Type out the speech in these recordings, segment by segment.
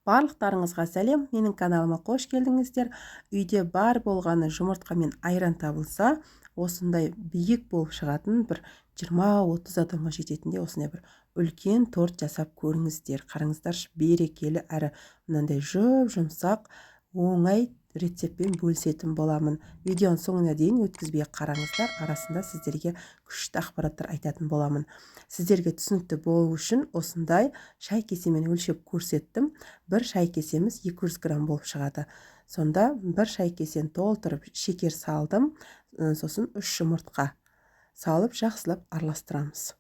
Барлықтарыңызға сәлем, менің каналыма қош келдіңіздер. Үйде бар болғаны жұмыртқа мен айран табылса, осындай биік болып шығатын бір 20-30 адамға жететіндей осындай бір үлкен торт жасап көріңіздер. Қараңыздаршы, берекелі әрі мынандай жұп-жұмсақ, оңай рецептпен бөлісетін боламын. Видеоның соңына дейін өткізбей қараңыздар, арасында сіздерге күшті ақпараттар айтатын боламын. Сіздерге түсінікті болу үшін осындай шай кесемен өлшеп көрсеттім. Бір шай кесеміз 200 грамм болып шығады. Сонда бір шай кесені толтырып шекер салдым, сосын 3 жұмыртқа салып жақсылап араластырамыз.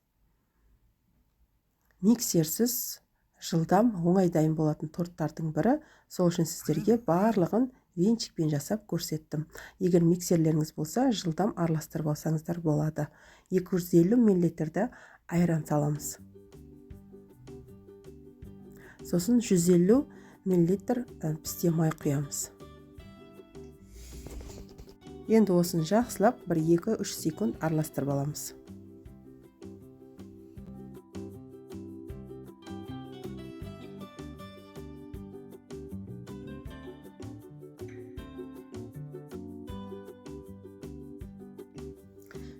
Миксерсіз жылдам оңай дайын болатын торттардың бірі. Сол үшін сіздерге барлығын венчикпен жасап көрсеттім. Егер миксерлеріңіз болса, жылдам араластырып алсаңыздар болады. 250 миллилитрді айран саламыз. Сосын 150 миллилитр пісте май құямыз. Енді осыны жақсылап бір 2-3 секунд араластырып аламыз.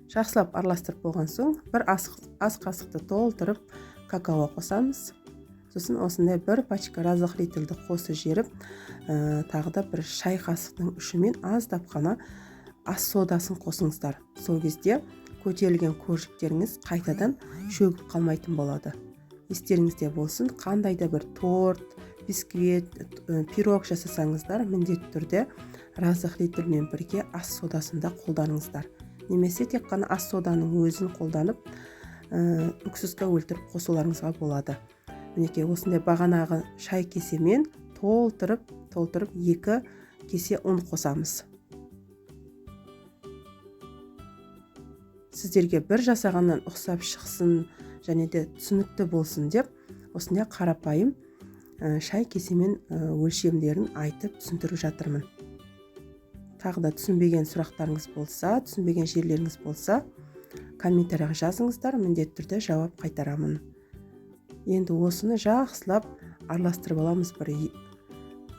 Жақсылап араластырып болған соң, бір ас қасықты толтырып какао қосамыз. Сосын осындай бір пачка разрыхлительді қосып жіберіп, тағы да бір шай қасықтың үшімен аздап қана ас содасын қосыңыздар. Сол кезде көтерілген коржиктеріңіз қайтадан шөгіп қалмайтын болады. Естеріңізде болсын, қандай да бір торт, бисквит, пирог жасасаңыздар, міндетті түрде разрыхлительмен бірге ас содасын да қолданыңыздар. Немесе тек қана ас соданың өзін қолданып, уксусқа өлтіріп қосуларыңызға болады. Мінекей осындай бағанағы шай кесемен толтырып 2 кесе ұн қосамыз. Сіздерге бір жасағаннан ұқсап шықсын және де түсінікті болсын деп осындай қарапайым шай кесемен өлшемдерін айтып түсіндіріп жатырмын. Тағы да түсінбеген сұрақтарыңыз болса, түсінбеген жерлеріңіз болса, комментарияға жазыңыздар, міндетті түрде жауап қайтарамын. Енді осыны жақсылап араластырып аламыз, бір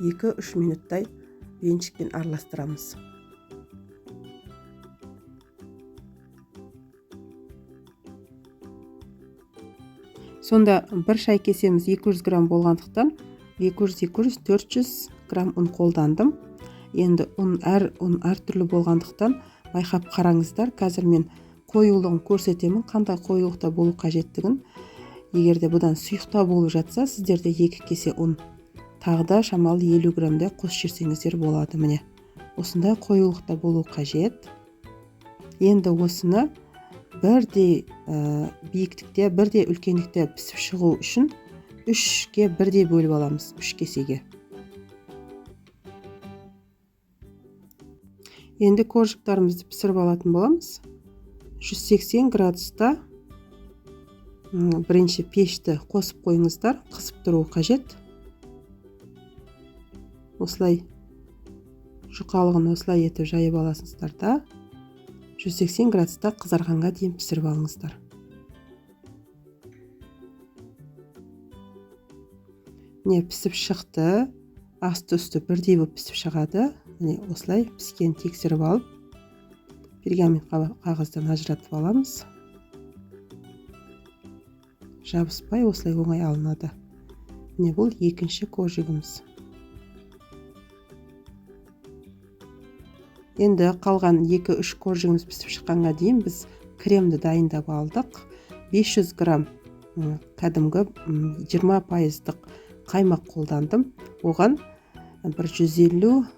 2-3 минуттай венчикпен араластырамыз. Сонда бір шай кесеміз 200 грамм болғандықтан, 200, 200, 400 грамм ұн қолдандым. Енді әр ұн әртүрлі болғандықтан байқап қараңыздар. Қазір мен қоюлығын көрсетемін, қандай қоюлықта болу қажеттігін. Егер де бұдан сұйықтау болып жатса, сіздерде 2 кесе ұн, тағы да шамалы 50 граммдай қосып жіберсеңіздер болады. Міне, осындай қоюлықта болу қажет. Енді осыны бірдей биіктікте, бірдей үлкендікте пісіп шығу үшін 3-ке бірдей бөліп аламыз, 3 кесеге. Енді коржиктарымызды пісіріп алатын боламыз. 180 градуста, бірінші пешті қосып қойыңыздар, қызып тұруы қажет. Осылай жұқалығын осылай етіп жайып аласыздар да, 180 градуста қызарғанға дейін пісіріп алыңыздар. Міне, пісіп шықты. Асты үсті бірдей болып пісіп шығады. Міне, осылай піскенін тексеріп алып, пергамент қағаздан ажыратып аламыз. Жабыспай осылай оңай алынады. Міне, бұл екінші коржигіміз. Енді қалған 2-3 коржигіміз пісіп шыққанға дейін біз кремді дайындап алдық. 500 грамм кәдімгі жиырма пайыздық қаймақ қолдандым. Оған бір 150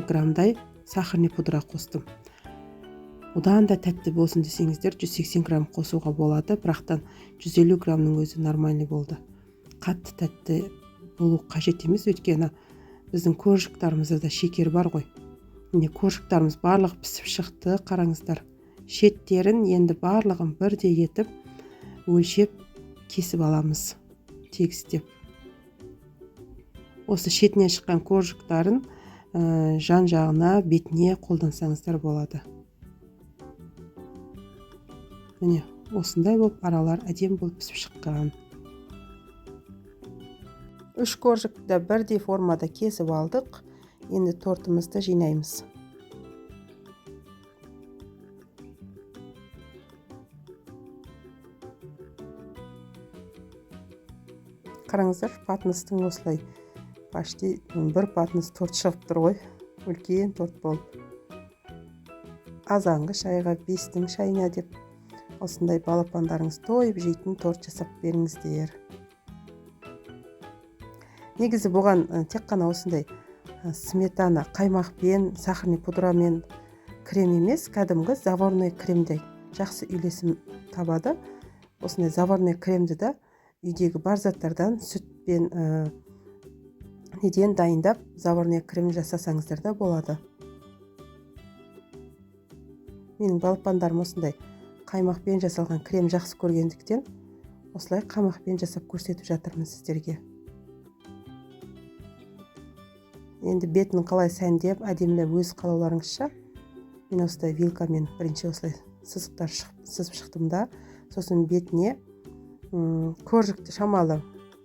граммдай сахарный пудра қостым. Одан да тәтті болсын десеңіздер, 180 грамм қосуға болады, бірақтан 150 граммның өзі нормальный болды. Қатты тәтті болу қажет емес, өйткені біздің коржиктарымызда да шекер бар ғой. Міне, коржиктарымыз барлығы пісіп шықты, қараңыздар. Шеттерін енді барлығын бірдей етіп өлшеп кесіп аламыз, тегістеп. Осы шетінен шыққан коржиктарын жан жағына, бетіне қолдансаңыздар болады. Міне, осындай болып аралар әдемі болып пісіп шыққан. Үш коржикті бірдей формада кесіп алдық. Енді тортымызды жинаймыз. Қараңыздар, подностың осылай почти бір поднос торт шығып тұр ғой. Үлкен торт болып. Азанғы шайға, 5-тің шайына деп осындай балапандарыңыз тойып жейтін торт жасап беріңіздер. Негізі бұған тек қана осындай сметана, қаймақпен, сахарный пудрамен крем емес, кәдімгі заварной кремде жақсы үйлесім табады. Осындай заварной кремді да үйдегі бар заттардан, сүтпен, неден дайындап заварной крем жасасаңыздар да болады. Менің балапандарым осындай қаймақпен жасалған крем жақсы көргендіктен, осылай қаймақпен жасап көрсетіп жатырмын сіздерге. Енді бетін қалай сәндеп, әдемілеп, өз қалауларыңызша. Мен осылай вилкамен бірінші осылай сызықтар сызып шықтым да, сосын бетіне коржикті шамалы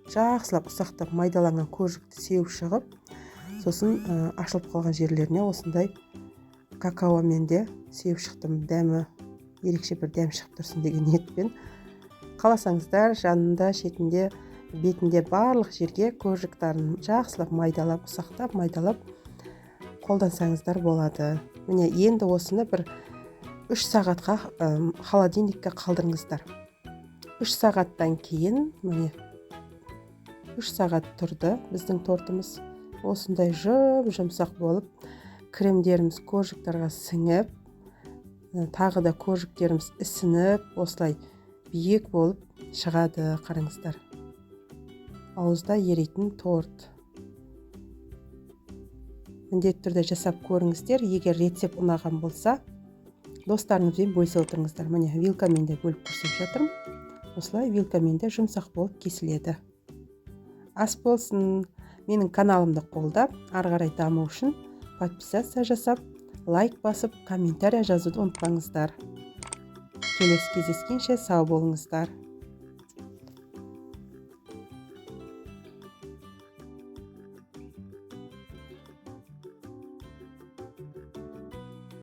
жақсылап ұсақтап майдаланған коржикті сеуіп шығып, сосын ашылып қалған жерлеріне осындай какаомен де сеуіп шықтым, дәмі ерекше бір дәм шығып тұрсын деген ниетпен. Қаласаңыздар, жанында, шетінде, бетінде, барлық жерге коржиктарын жақсылап майдалап, ұсақтап майдалап қолдансаңыздар болады. Міне, енді осыны бір 3 сағатқа холодильникке қалдырыңыздар. 3 сағаттан кейін, міне, 3 сағат тұрды біздің тортымыз. Осындай жұп жұмсақ болып, кремдеріміз коржиктарға сіңіп, тағы да коржиктеріміз ісініп, осылай биік болып шығады. Қараңыздар, ауызда еритін торт. Міндетті түрде жасап көріңіздер. Егер рецепт ұнаған болса, достарыңызбен бөлісе отырыңыздар. Міне, вилкамен де бөліп көрсетіп жатырмын. Осылай вилкамен де жұмсақ болып кесіледі. Ас болсын! Менің каналымды қолдап, ары қарай даму үшін подписаться жасап, лайк басып, комментарий жазуды ұмытпаңыздар. Келесі кездескенше сау болыңыздар!